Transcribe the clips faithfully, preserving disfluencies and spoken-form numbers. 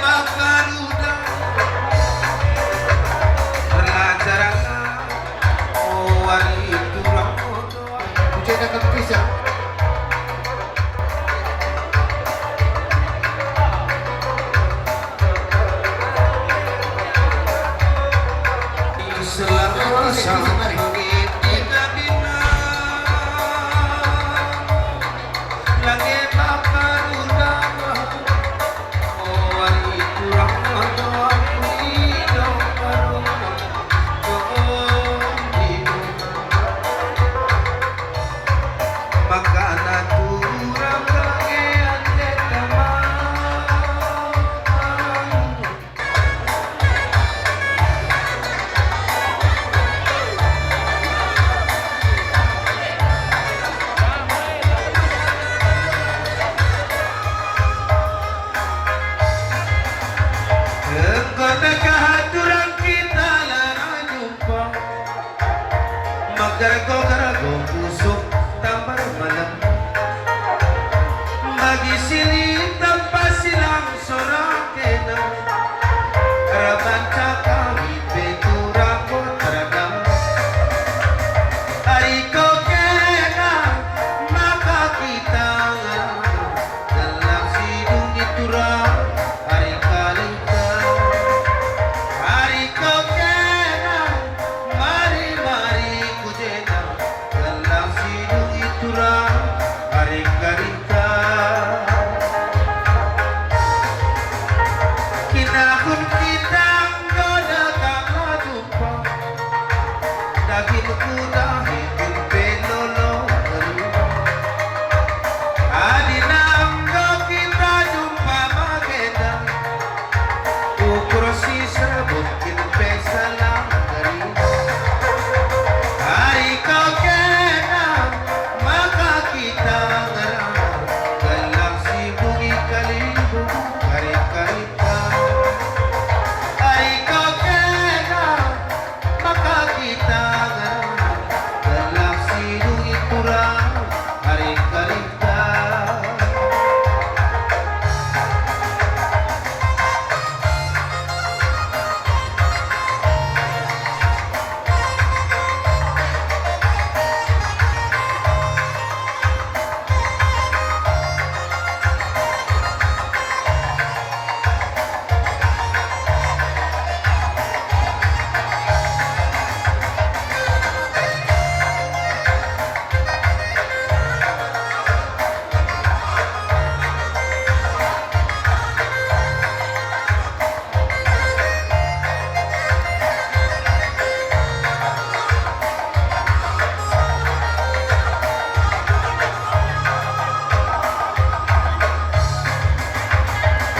Bakaruda, erlajarna, o wari turang moto. Kuceda kempisah. Selasa. Lage bakaruda. Enggo dekah aturan kita lanai jumpa. Megergo-gergo pusuh tambar malem. Bagi si lit tempa silang sora kena. Erbanca kami pe turang terdam. Ari ko kena maka kita ngerana. Gelah si dungi turang ari kalita. Ari ko kena mari-mari ku jenda. Gelah si dungi turang ari kalita. Kinahun kita enggo dekah la jumpa. Dagingku dahi kin pe lolo ngeri. Adina enggo kita jumpa bagenda. Ukur si serbuk kin pe salah ngeri. Ari ko kena maka kita ngerana. Gelah si dungi kalimbubu kari-kari. Ari ko kena maka kita ngerana. Gelah si dungi turang ari kalita.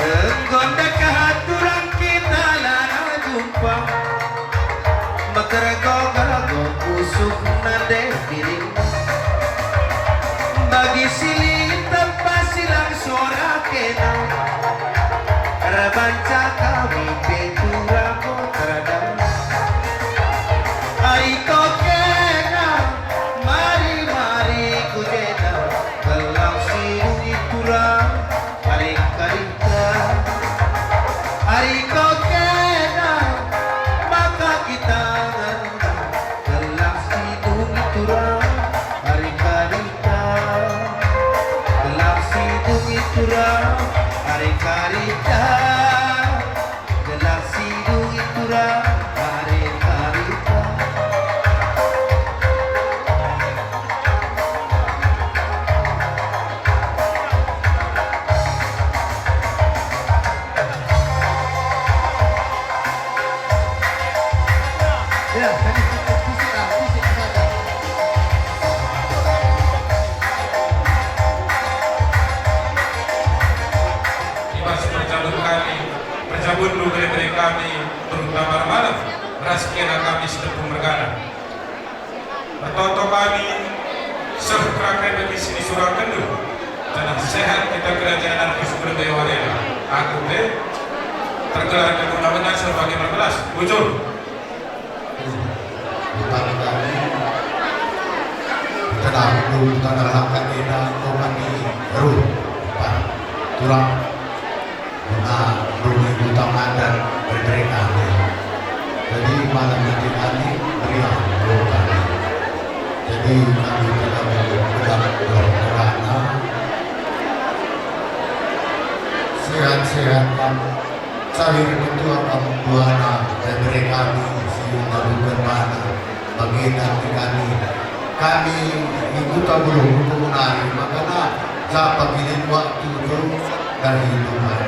Enggo ndekah aturan kita lanai jumpa. Megergo-gergo pusuh nande piring. Bagi si lit tempa silang sora kena. Erbanca kami pe turang terdam. Ari ko kena mari-mari ku jenda. Gelah si dungi turang ari kalita. Ari ko kena maka kita ngerana. Gelah si dungi turang ari kalita. Gelah si dungi turang ari kalita. Gelah si dungi turang ari kalita. Ya, kami cukup fisik, ah, fisik saja. Ibas perjabun kami, perjabun lu bere-bere kami, terutama malam, ras kena kami si tepung mergana. Ertoto kami seh terakhir bagi si nisurakendu, janah sehat kita kerajaan artis guna bayo warena. Aku pe tergelar kaguna benar sebagai berbelas. Bujur. Utang kami, kenal dulu tanah langkat enda, kau mandi, ruh, pan, tulang, guna, dulu, Utang adat bere-bere kami. Jadi malam nanti kami meriah dua kali. Jadi kami telah mengundang doh kerana sehat-sehat kam, cawir ketua kam duana bere-bere kami si ndabuken bana. Bage nanti kami, kami i Kuta Beluh rukun nari, makana japa gilin waktu tu dahi Tuhan.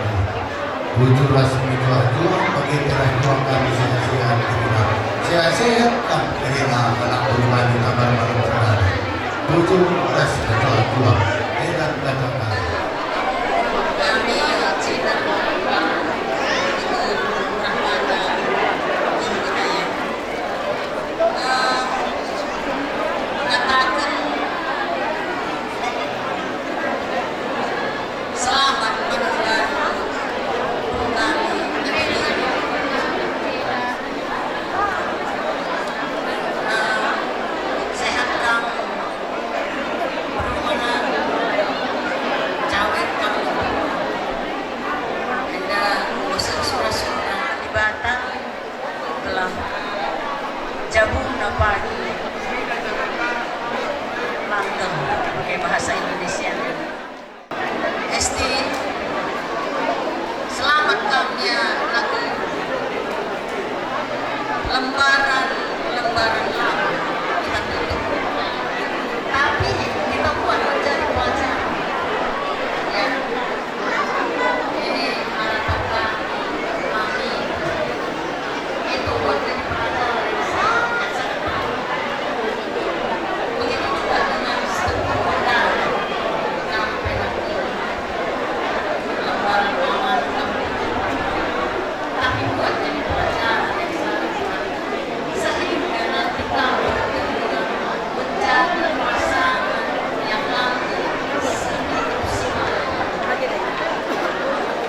Bujur ras mejuah-juah bage terah juah kami sehat-sehat kerina. Sehat-sehat kan kerina anak beru kami tabar malam perdana. Bujur ras mejuah-juah, edan kata kami. Kami cinta Tuhan, Ibu Rahmana, Ibu Hidayah. Eh, mengataken selamat menular kembali. Eh, sehat kamu, rumah cawet kamu. Enda bosan sura-sura Dibata. Telah jabungna pagi langgeng, pakai bahasa Indonesia. Esti, selamat kami ya lagu lembaran, lembaran lama kita tutup. Tapi kita buat menjadi pelajaran. Ya. Ini harapan kami, kami itu buat jadi pelajaran yang sangat-sangat baik. Begitu juga dengan setiap perkara kami pegang teguh. Lembaran amanah kami. Tapi buat jadi pelajaran yang sangat-sangat baik. Sehingga nanti kami menjadi pasangan yang langgeng sehidup semati.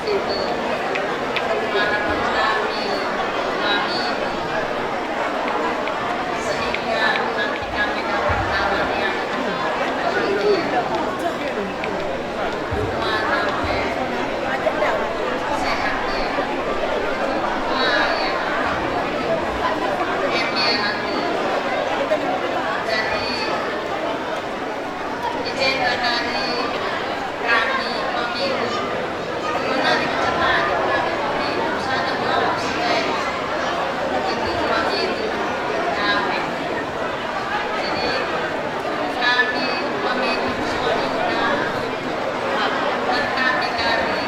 Itu harapan kami, kami, sehingga nanti kami dapat kawan yang bahagia. Rumah tangga sehat, ya. Layak. Em, ya, nanti. Jadi, Ijenda kami, kami pemilu. Menari kecemari kami pemilu, sada malam sigai. Itu pemilu kami. Jadi, kami pemilu suaminya, dan kami, kami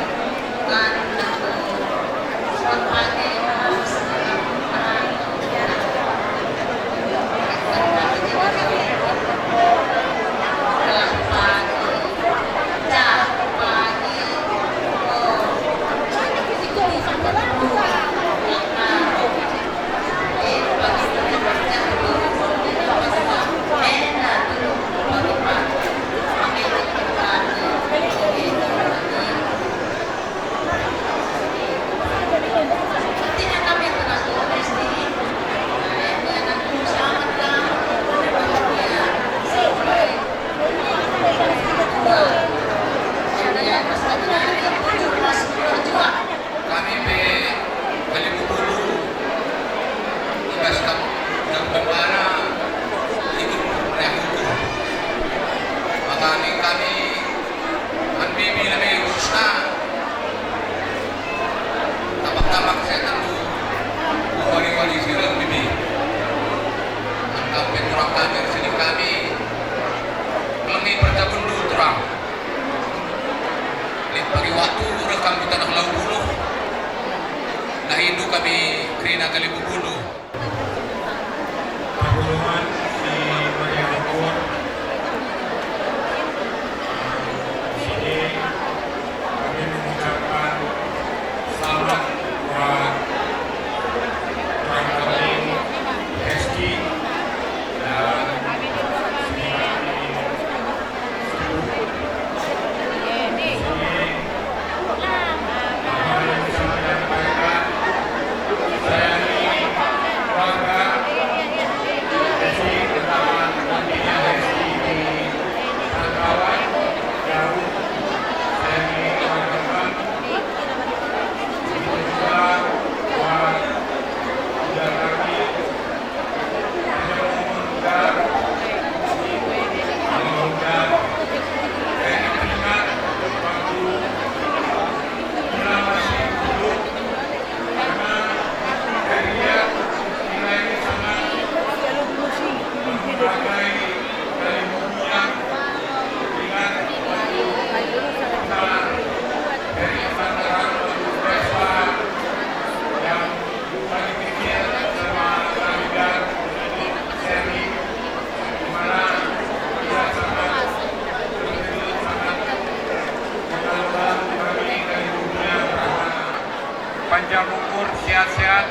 Kami pe Kalimbubu, i bas kam jabu tentara, ikut meriah ukur. Maka ning kami man bibi lebe khususna, tampak-tampak setan tu, wali-wali si reh bibi. Man kam pe turang kami, ersining kami, melengi perjabunndu turang. Lit pagi waktu reh kam ku taneh Lau Buluh, dahindu kami kerina Kalimbubundu. Perpulungen si meriah ukur, sini kami mengucapkan selamat buat Tuan Kami Hesti dan sini kami Panjang umur, sehat-sehat,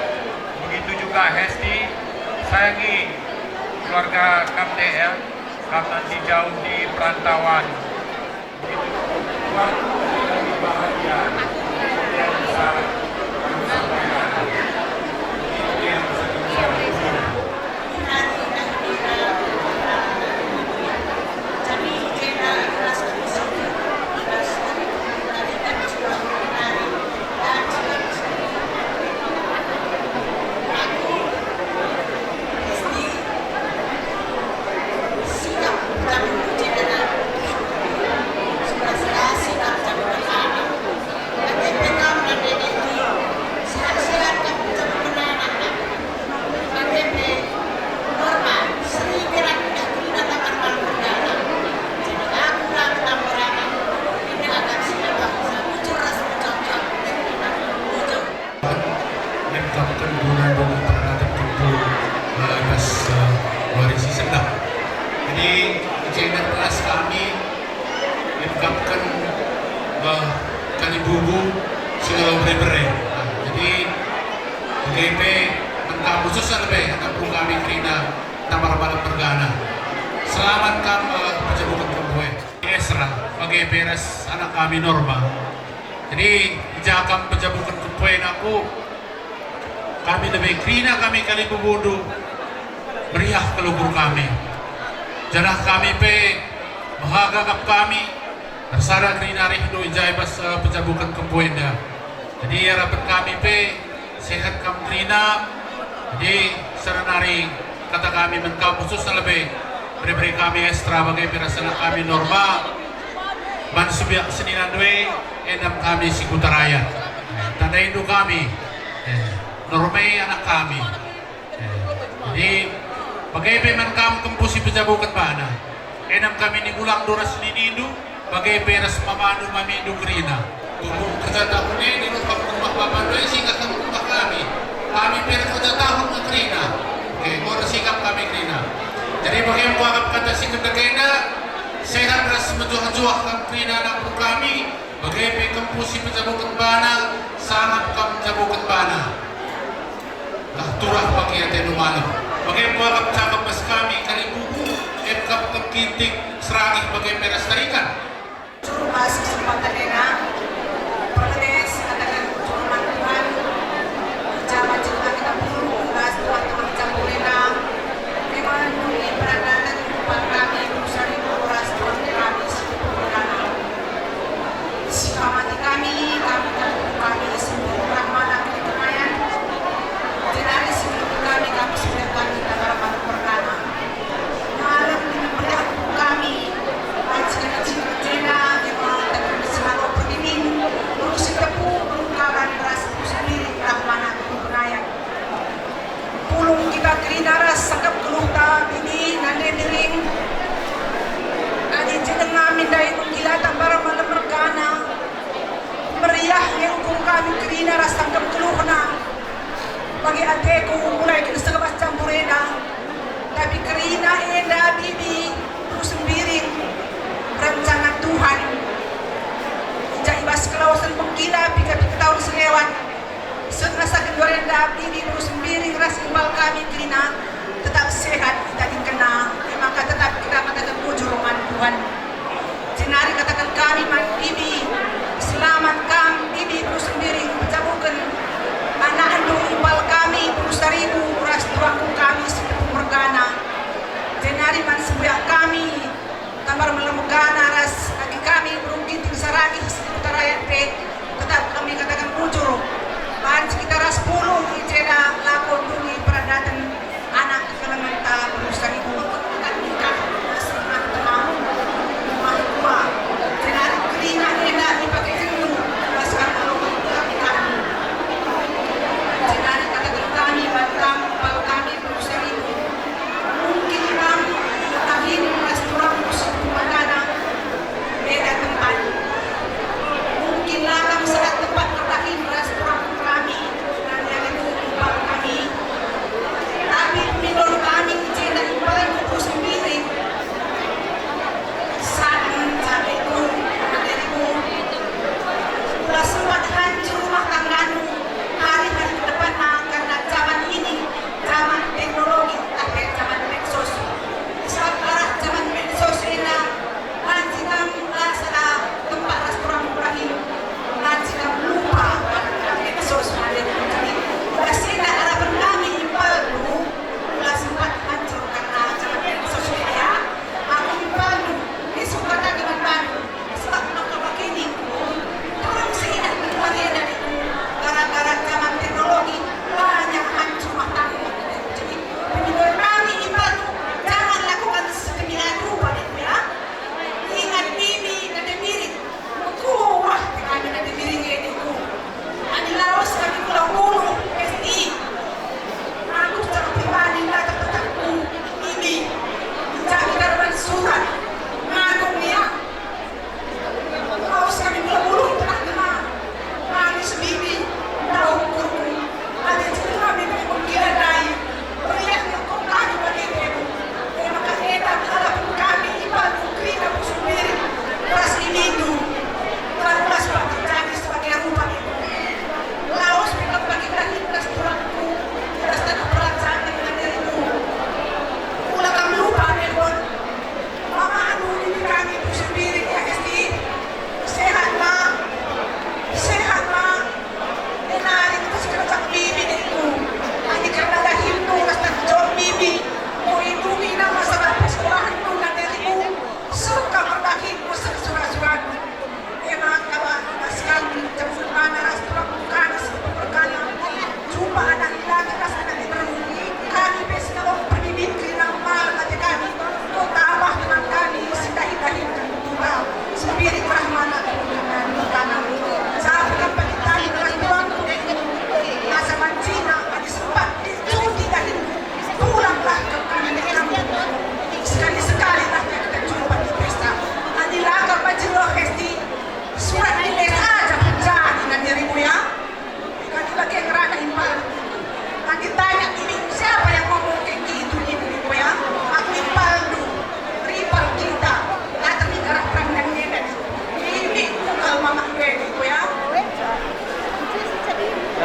begitu juga Hesti. Sayangi keluarga kam dek ya, kam nanti jauh di perantauan. Begitu kuat dan bahagia. Yang bisa kami sampaikan. Itu yang bisa kami sampaikan. Lengkapken guna doni peradaten kempu, eh, ras, eh, wari si sendah. Jadi, i jenda ras kami lengkapken, eh, kalimbubu si ngalo bere-bere. Nah, jadi, bage pe man kam khususna lebe anak beru kami kerina Tambar Malem mergana. Selamat kam, eh, pejabuken kempu e. Esra, bage pe ras anak kami Norma. Jadi, i ja kam pejabuken kempu e nangku, kami lebe kerina kami kalimbubundu, meriah kal ukur kami. Janah kami pe mehaga kap kami, ersada kerina rihndu i ja i bas, eh, pejabuken kempu enda. Jadi, arapen kami pe, sehat kam kerina. Jadi, sada nari kata kami man kam khususna lebe bere-bere kami Esra bage pe ras anak kami Norma, man sebiak seninandu e, enda me kami si Kuta Raya. Tandaindu kami, eh, Norma e anak kami. Eh, jadi, bage pe man kam kempu si pejabuken bana. Enda me kami ningulangndu ras ninindu, bage pe ras mamandu mamindu kerina. Tubuh kerja tahun e, dirupa rumah bapandu e, singgah kam rumah kami. Kami pe kerja tahun nge kerina. Oke, enggo ersikap kami kerina. Jadi, bage me kuakap kata si gendek enda, sehat ras mejuah-juah kam kerina anak beru kami, bage pe kempu si pejabuken bana, sangap kam jabuken bana. Lah turah bagi atendu malem. Bage kuakap cakap bas kami kalimbubu, e kap kap Ginting, Seragih bage pe ras Tarikan. Cuma kesempatan ena, permetes katakan cuma Tuhan, jama cerita kita pun, ras Tuhan tengah campur ena, memang duni peradaten kami, urusan itu ras Tuhan kami, si kami, kami, kami, kami, sempurna mana kami kemayan. Jenari sempurna kami, kami sudah kami tak mana perkara. Malam ini meriah kami, banci kami cinta cina, memang tak kami selalu pertimin, urusi tepu, pengungkapan ras, urusi diri, tak mana kami kemayan. Pulung kita kerina ras sangkap keluhta, bibi, nande dering. Adi jedeng kami ndai menggila tambar malem mergana. Meriah nge ukur kami kerina ras sangkap keluhna. Bagi ateku mulai kena sangkap campur enda. Tapi kerina enda, bibi, beru Sembiring. Rencana Tuhan. Ija i bas kelawesen menggila piga-piga tahun selewat. Seh asa genduari enda bibi beru Sembiring ras imbal kami kerina tetap sehat itadingkenna, e maka tetap kita kataken bujur man Tuhan. Jenari kataken kami man bibi, selamat kam bibi beru Sembiring pejabuken anakndu imbal kami beru Saribu ras tuangku kami si tepung mergana. Jenari man sembuyak kami, Tambar malem mergana ras agi kami beru Ginting Seragih si Kuta Raya pe, tetap kami kataken bujur. Banci kita ras pulung i jenda lako duni peradaten anak kekelenenta beru Saribu. Nikah, nikah, ras anak temau, rumah tua. Jenari kerina enda ipake jendu, ras kami kami.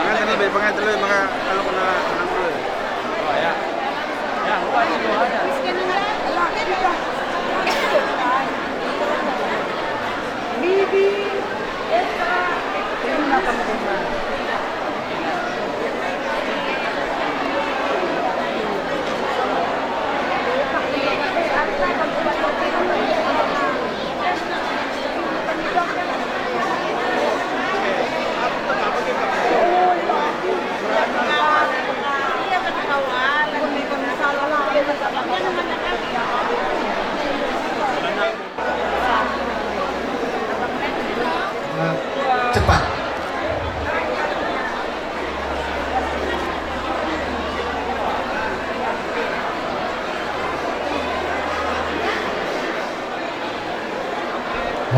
Tadi baik pengantin lu maka kalau kena anak lu. Cepat.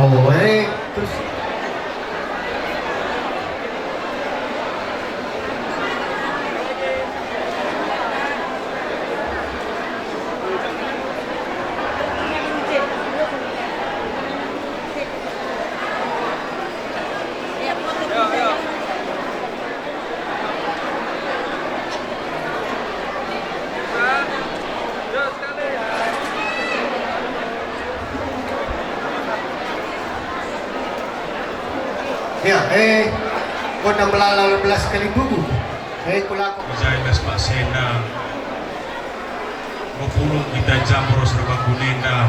Oh, eh, terus. Ya, eh, kota melala belas kali bubu. Eh, kulako. Jai das Pak Sena. Mepulung kita jam ros erbagun enda.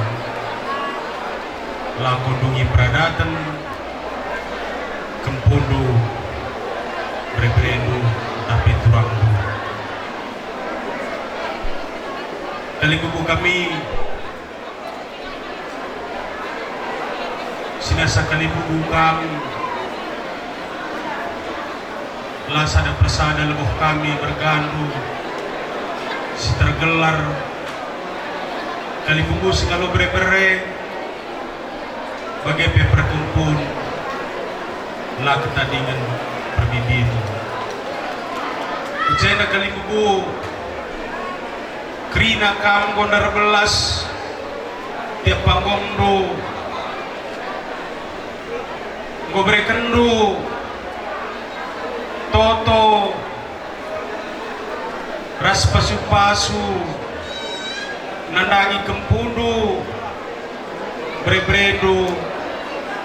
Lako ndungi peradaten, kempundu, bere-berendu, tapi turangndu. Kali bubu kami, sinasa kali bubu kami, la sada persada leboh kami mergandu si tergelar kali bubu si ngalo bere-bere, bage pe perkumpul la ketadingen perbibin. Ejenda kali bubu, kerina kam enggo erbelas tiap panggongndu, enggo berekenndu toto ras pasu-pasu nandangi kempundu, bere-berendu,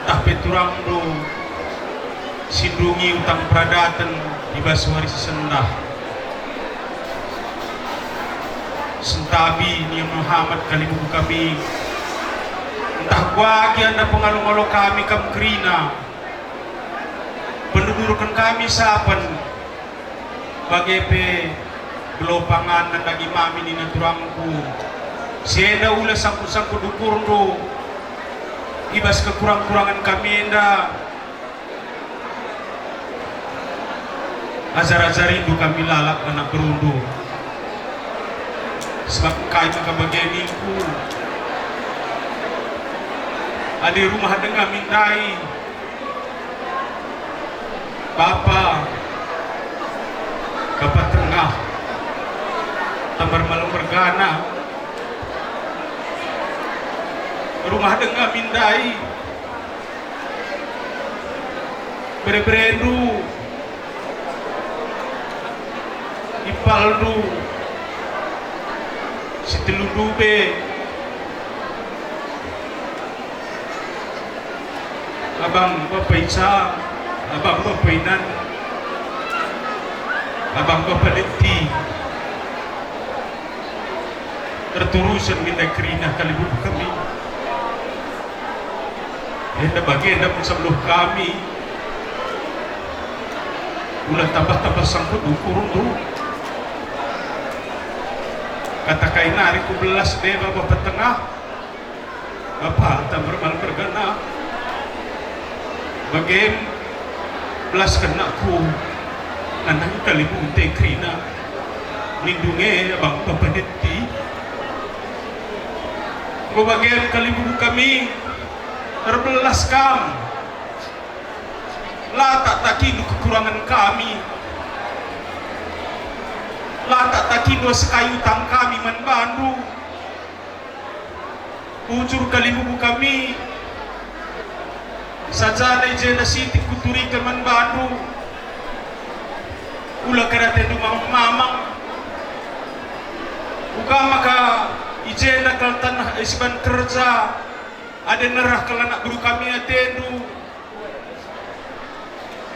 ntah pe turangndu si ndungi utang peradaten i bas wari si sendah. Sentabi Nia Muhammad kali bubu kami, ntah kuga gia enda pengalo-ngalo kami kam kerina, pendudurken kami sapen, bage pe belo pangan nandangi mami nina turangku. Si enda ula sangkut-sangkut ukurndu i bas kekurang-kurangen kami enda. Ajar-ajarindu kami lalap anak berundu. Sebab kai maka bage ningku, adi rumah denga min ndai, Bapa, Bapa Tengah, Tambar Malem mergana, rumah denga min ndai, bere-berendu, ipalndu, si telundu be, abang bapa Ica, abang bapa Inan, abang bapa Leti. Erturusen min ndai kerina kali bubu kami. Enda bagenda pun sebeluh kami. Ula tambah-tambah sangkut ukurndu. Kata kai nari kubelas deba Bapa Tengah. Bapa Tambar Malem mergana, bagem belasken nakku, nandangi kali bubu nte kerina, nindu nge abang bapa Leti. Enggo bagem kali bubu kami, erbelas kam. La taktakindu kekurangen kami. La taktakindu sekai utang kami man bandu. Bujur kali bubu kami, sajana i jenda sitik kuturiken man bandu. Ula kal atendu mamang-mamang. Uga maka i jenda kal taneh e siban kerja, adi nerah kal anak beru kami atendu.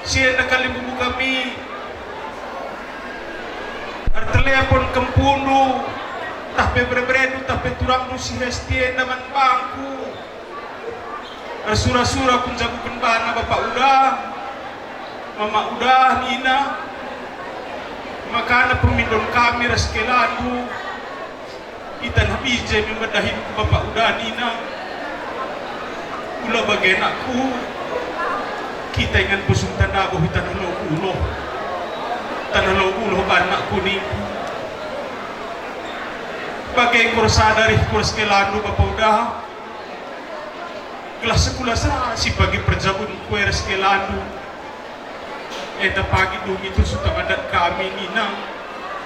Si enda kalimbubu kami ertelepon kempundu, tah pe bereberendu, tah pe turangndu si Hesti enda man bangku. Ersura-sura kunjabuken bana Bapa Uda, Mama Uda nina, makana pemindon kami ras kelandu i taneh Bije me medahin Bapa Uda nina, ula bage anakku, kita ingan pusunta ndabuh i taneh Loguloh, taneh Loguloh banakku ningku. Bage enggo ersada rihku ras kelandu Bapa Uda. Gelah sekulah serasi bagi perjabun kue ras kelandu. Enda pagi dungi tu sutang adat kami nina,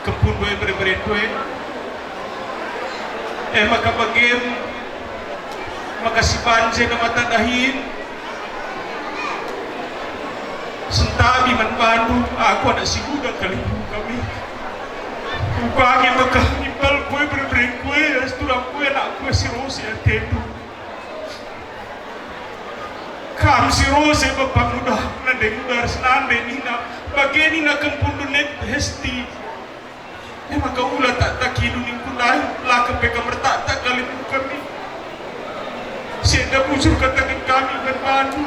kempun due bere-bere due. E maka bagem, maka si banje na mata dahin. Sentabi man bandu, aku anak si muda kali kami. Ubangi maka impal kue bere-bere kue, ras turang kue anak kue si rose atendu. Kam si rose bapa muda, nande muda ras nande nina, bage nina kempundu net Hesti. E maka ula taktakindu ningku ndai, la kepe kam ertaktak kalimbubu kami. Si enda bujur kataken kami man bandu.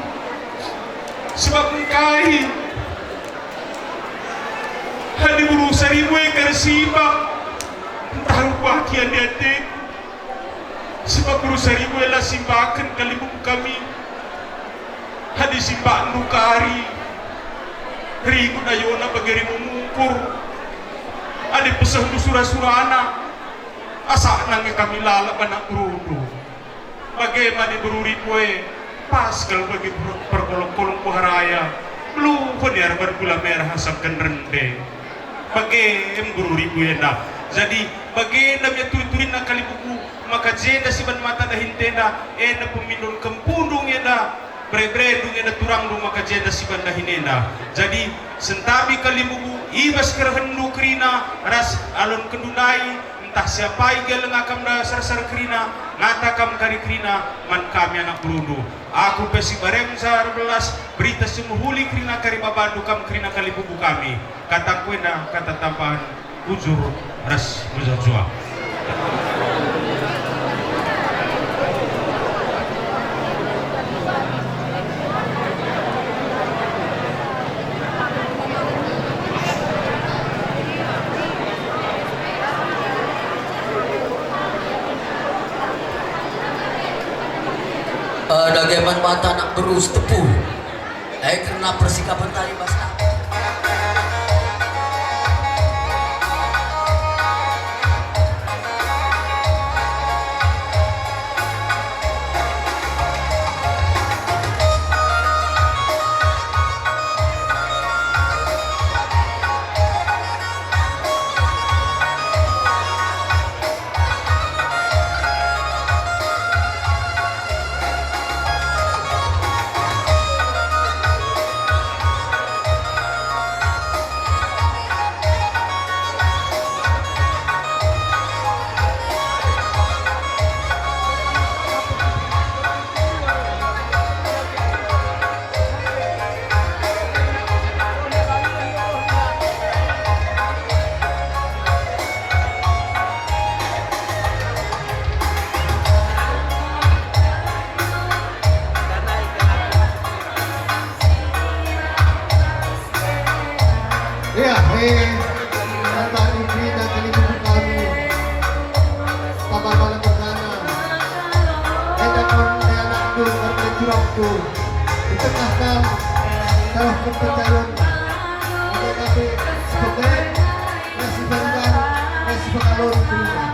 Sebab engkai? Adi beru saribu e kari simbak, ntah rupaki ande-andeku. Sebab beru saribu e la simbaken kalimbubu kami. Adi simbakndu kari, ringut ayona bage ringu mungkur. Adi pesehndu sura-surana, asakna nge kami lalap anak berundu. Bage man i beru ribu e, pas kal bagi per-, perkolong-kolong buah raya, meluhun i arban gula merah asangken rende. Bage em beru ribu enda. Jadi, bagenda me turi-turinna kalimbubu, maka jenda siban mata dahinta enda, enda pemindon kempundu enda, bere-berendu enda turangndu, maka jenda siban dahin enda. Jadi, sentabi kalimbubu, i bas kerehenndu kerina, ras alonkenndu ndai, ntah siapai geleng akam ndai sar-sar kerina, ngata kam kari kerina man kami anak berundu. Aku pe si bareng sar belas berita si mehuli kerina kari babandu kam kerina kalimbubu kami. Kataku enda kata tambahan bujur ras mejuah-juah. Eh, dage man banta anak beru si tepu. Eh, kerna persikapen tali bas Ya, eh, kata istri dan ibu kami, Papa Malam Perdana, enda kon anakku, karena curangku, di tengah kam, salah kepercayaan, ada kasih, sebagai, kasih berikan, kasih pengalun, terima.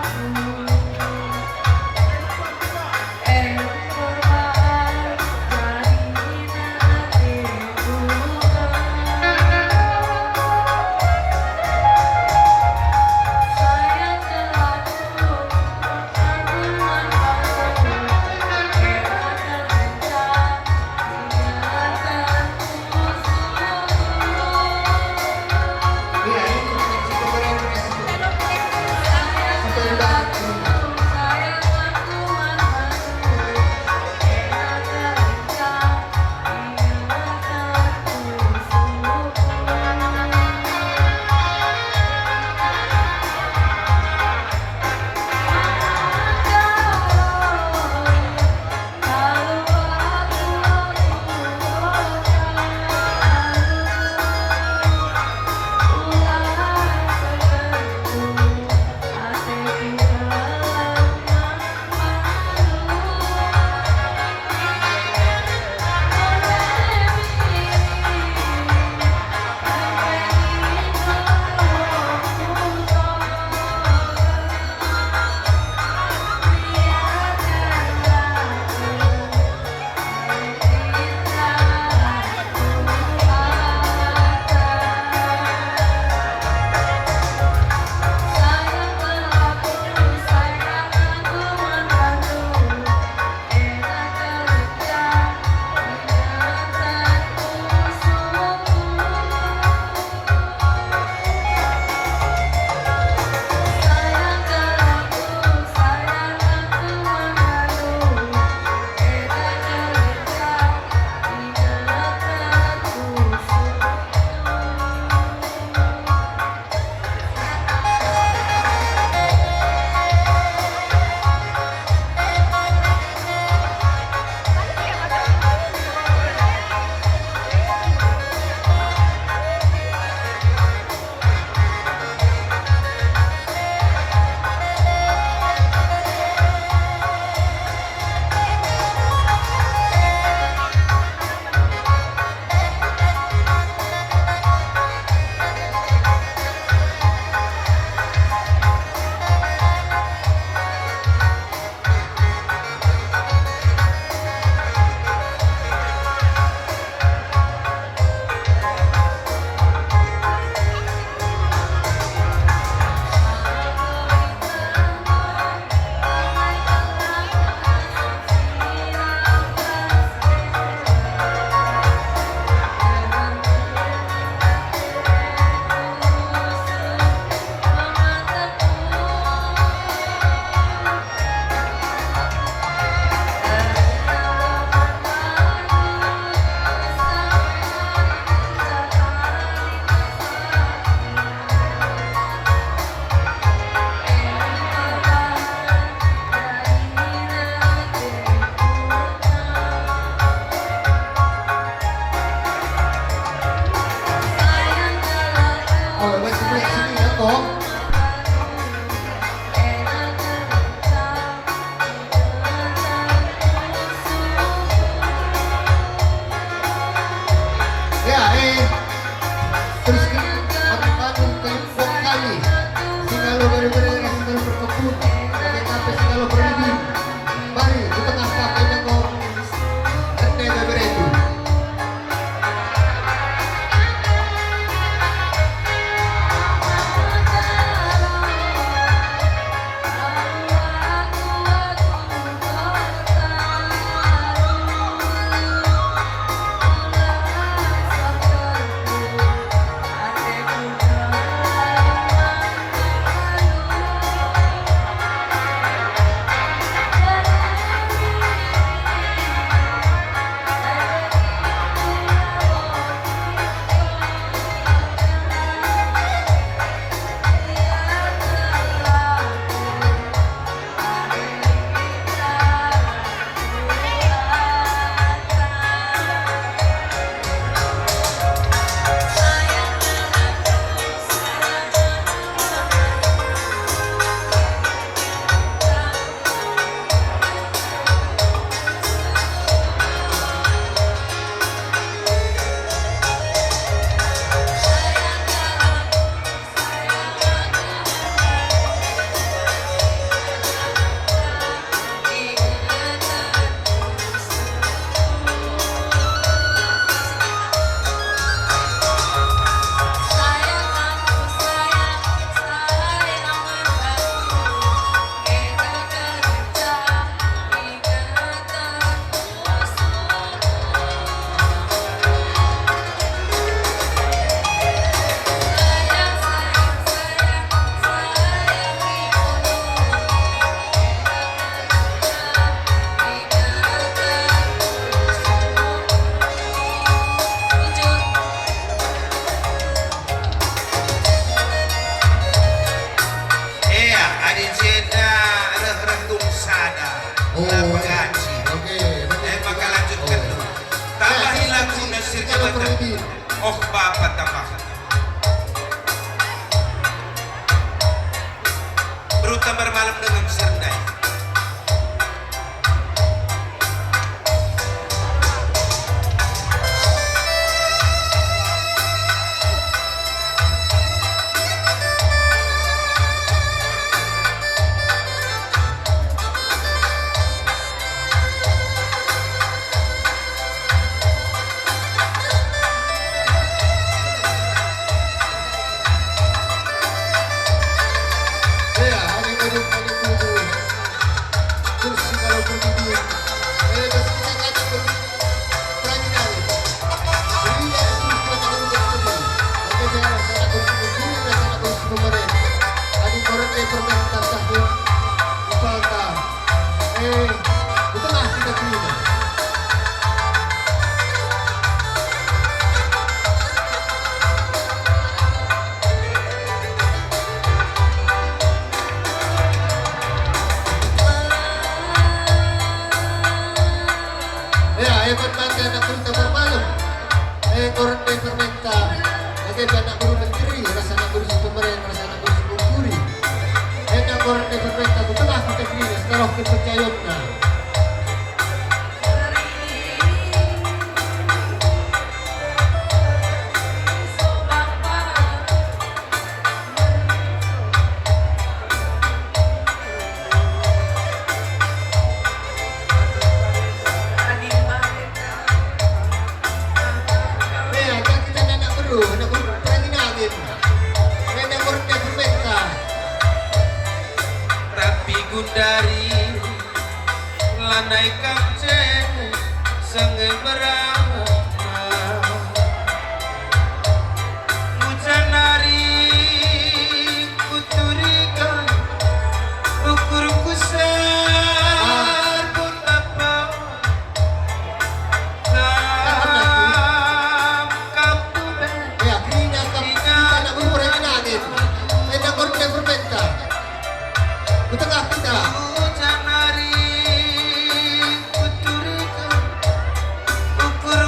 Kami, singalo bere-bere, singalo perkebun, bage pe singalo perlibin. Mari, ku tengah kap enda ko, ende bere-bere tu. Ea, adi jenda reh-reh tung sada. Oh, la pegaci. Oke, oke. Eh, maka lanjutken dulu. Tambahi laguna si erjabatan Oh Bapa Tambahan. Beruta bermalam dengan sernai. Ya, adik-adik, adik-adik. Terus kalau pergi dia, eh, terus kita kata pergi. Pergi dari. Iya, terus kita kata pergi. Oke, saya rasa anak kursi mencuri, rasa anak kursi pemerintah. Adik korek, eh, permen, tak sah, ya. Upalta. Eh, betul lah kita terima. Ya, hebat bangga anak berita bermalam. Eh, korek, eh, permen. Bage pe anak beru menteri, ras anak beru si pemeren, ras anak beru si pungkuri. Enda korek pe pemerentah ku tengah kita kerina, sekalok ke pencayonna. Ea, kita anak beru, anak beru perangin angin. Enda korek pe pemerentah. Tapi gundari lanai kam ceng senge merana. Mujanari kuturikan ukurku serbun bapa. Kam, kam tu ben. Ya, kerina kam, kerina anak beru perangin angin. Enda korek pe pemerentah. Ku tengah kita. Mujanari kuturikan ukur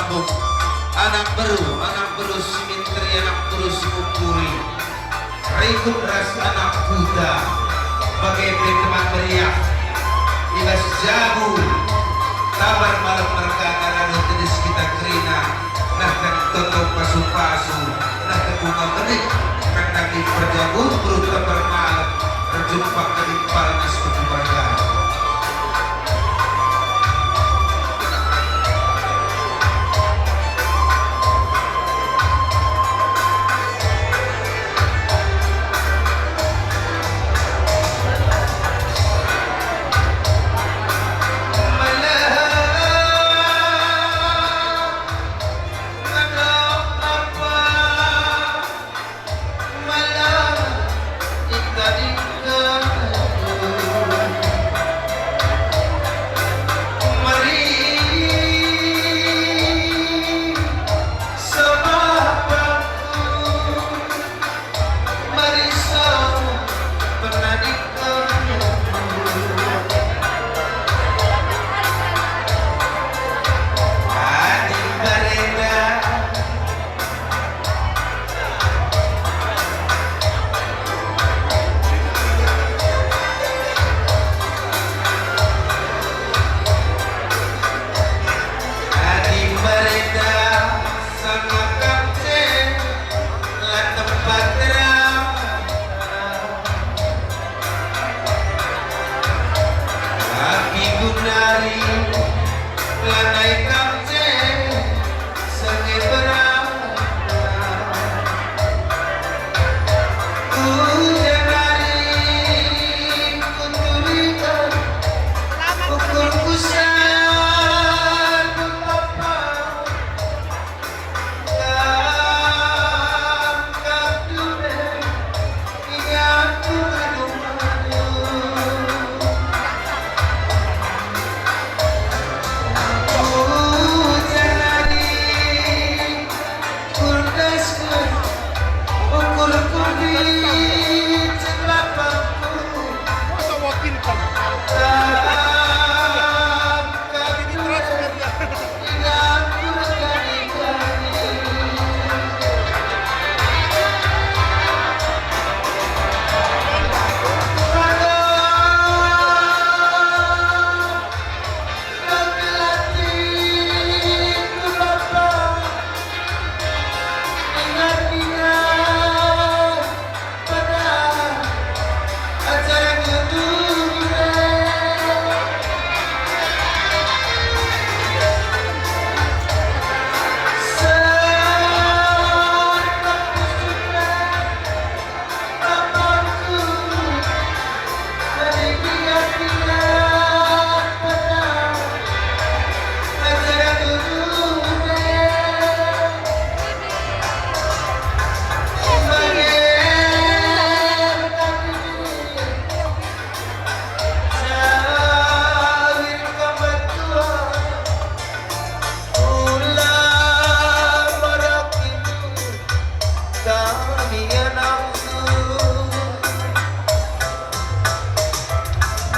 Anak beru, anak beru si minteri, anak beru si mukuri, rikut ras anak kuta, bage pe teman meriah, i bas jabu, tabar malem merkata radu tedis kita kerina, nahken toto pasu-pasu, nahken bunga menik, nandangi perjabu, beru tabar malem, erjumpa kami parnas kutu merkata. Adi merenda sama kance la tempat terang. Tapi gundari lanai kance senge berang. Ujanari kuturiken ukurku satu papa. Kam, kam dume, ingatku aduh-aduh. Ujanari kurdasken ukurku di jelapangku. Kam, kam dume,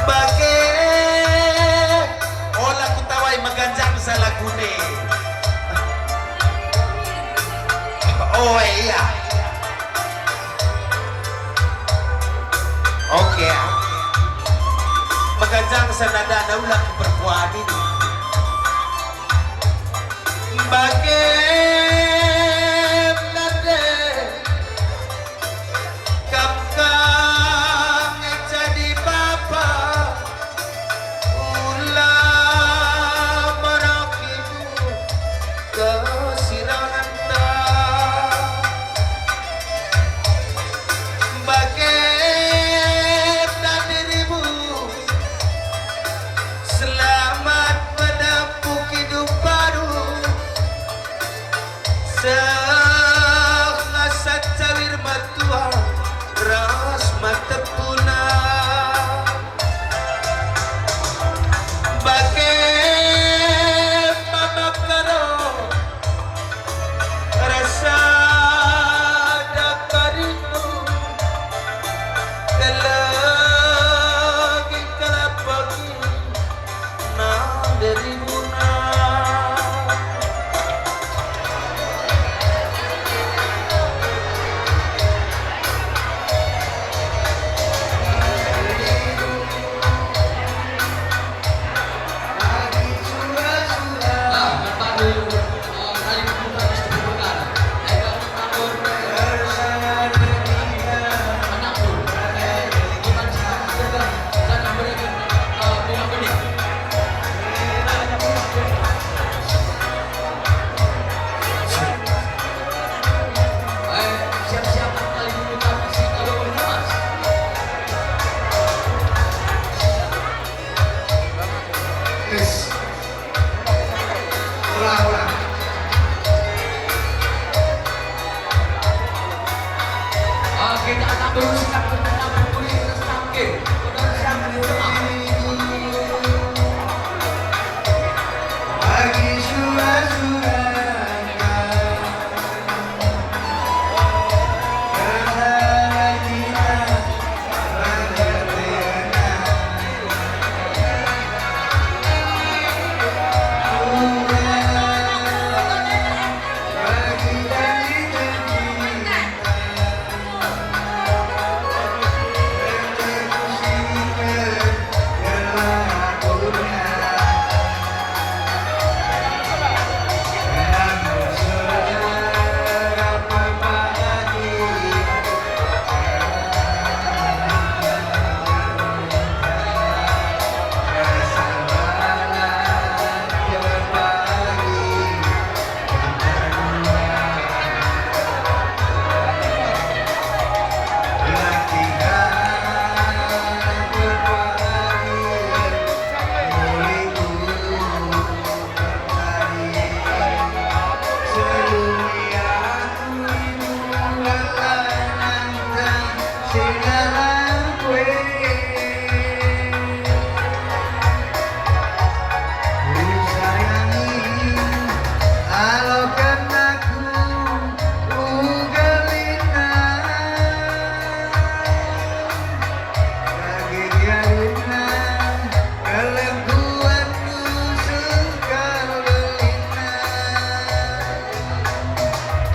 Bage, ola kutawai meganjangsa lagune. Oh, iya. Oke, ya. Meganjangsa nadana ula kiperkuanin. Bage nande kam, kam jadi bapa, ula merokimu kesiranta. Bage tandirimu, selamat menempuh kehidupanmu. Terus kita bertemu, terus kita semakin, terus kita bertemu.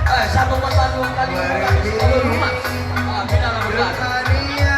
Eh, satu kota dua kali buka di sepuluh rumah. Ah, final buka.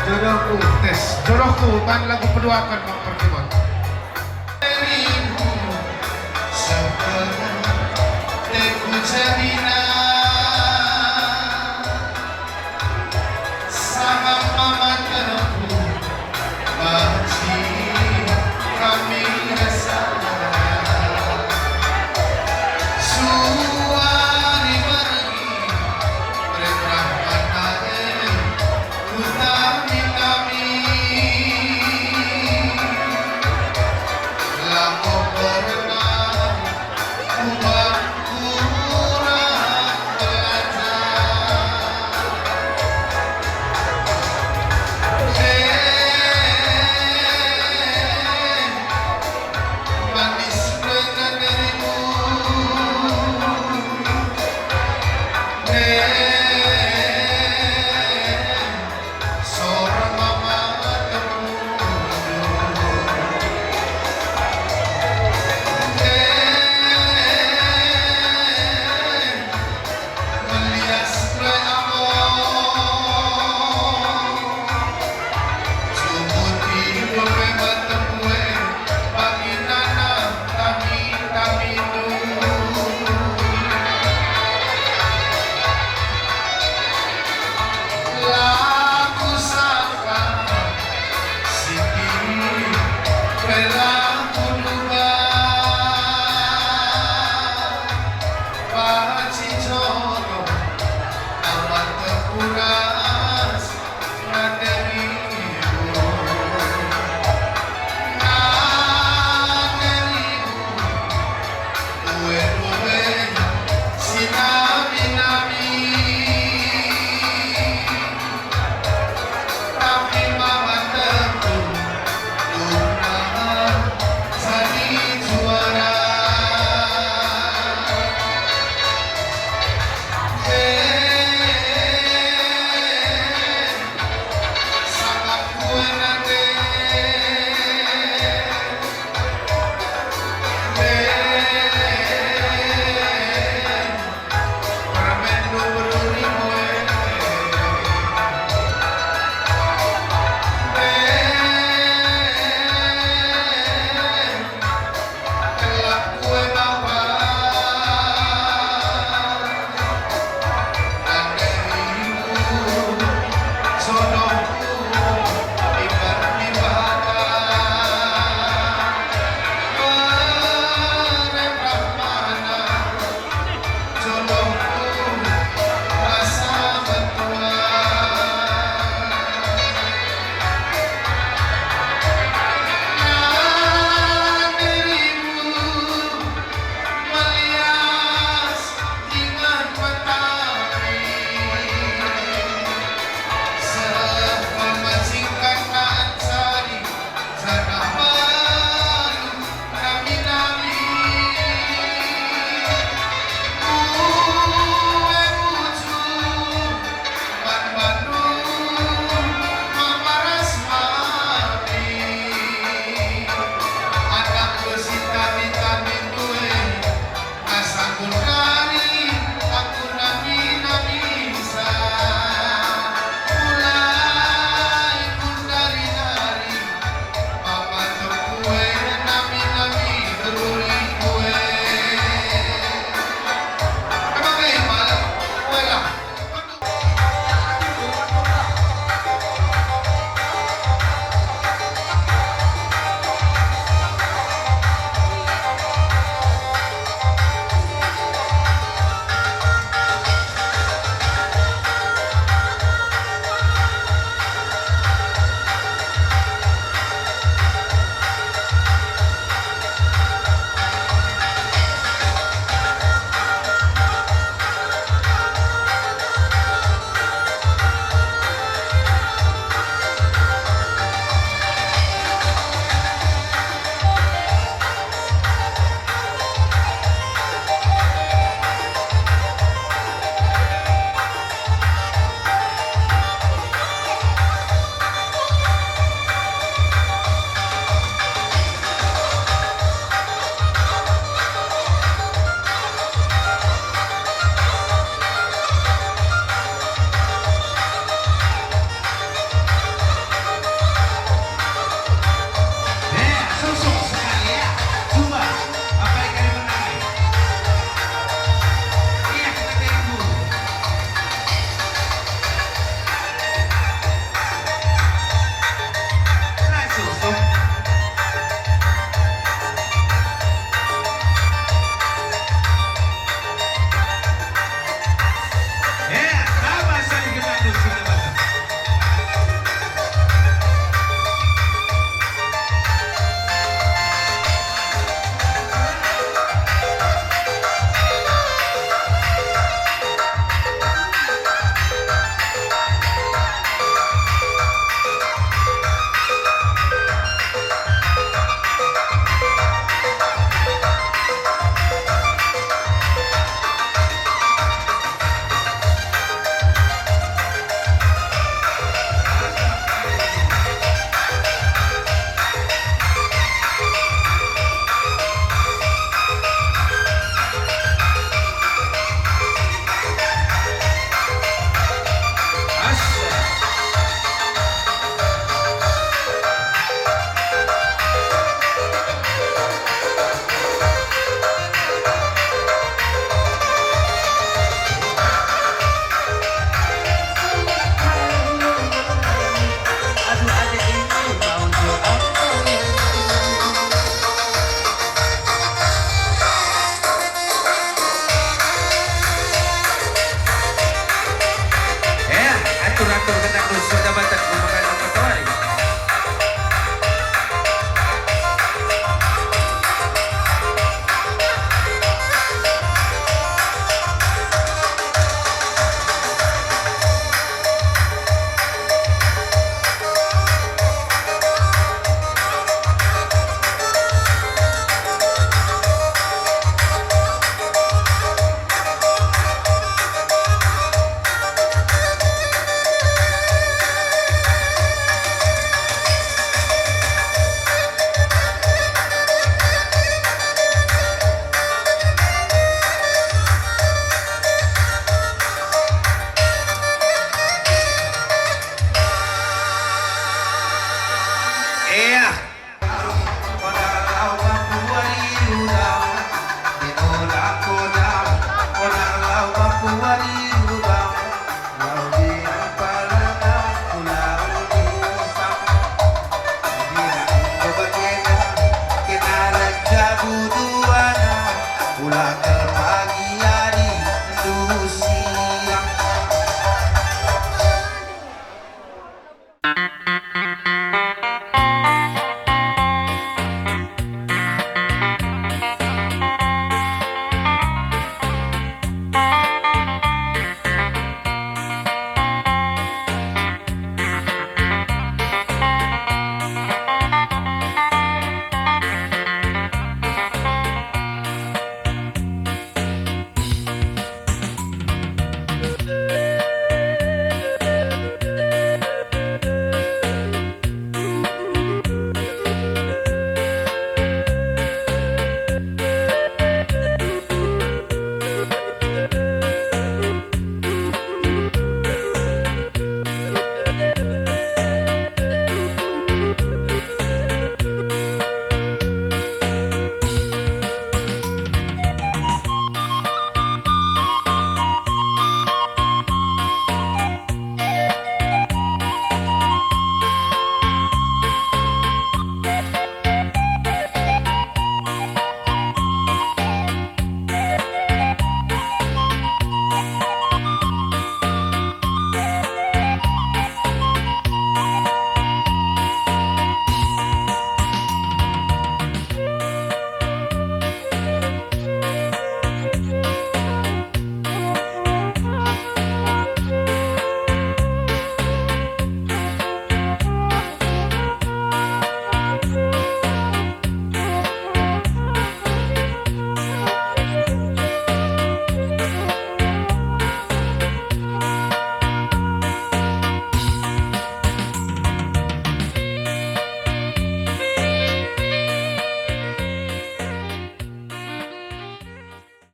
Jodohku. Tes. Jodohku, ban lagu peduaken, Bang Pertimon. Dirimu sepenuh teku jadina, sama mama tepu banci kami rasa. Suari mergi, berkah mata, kuta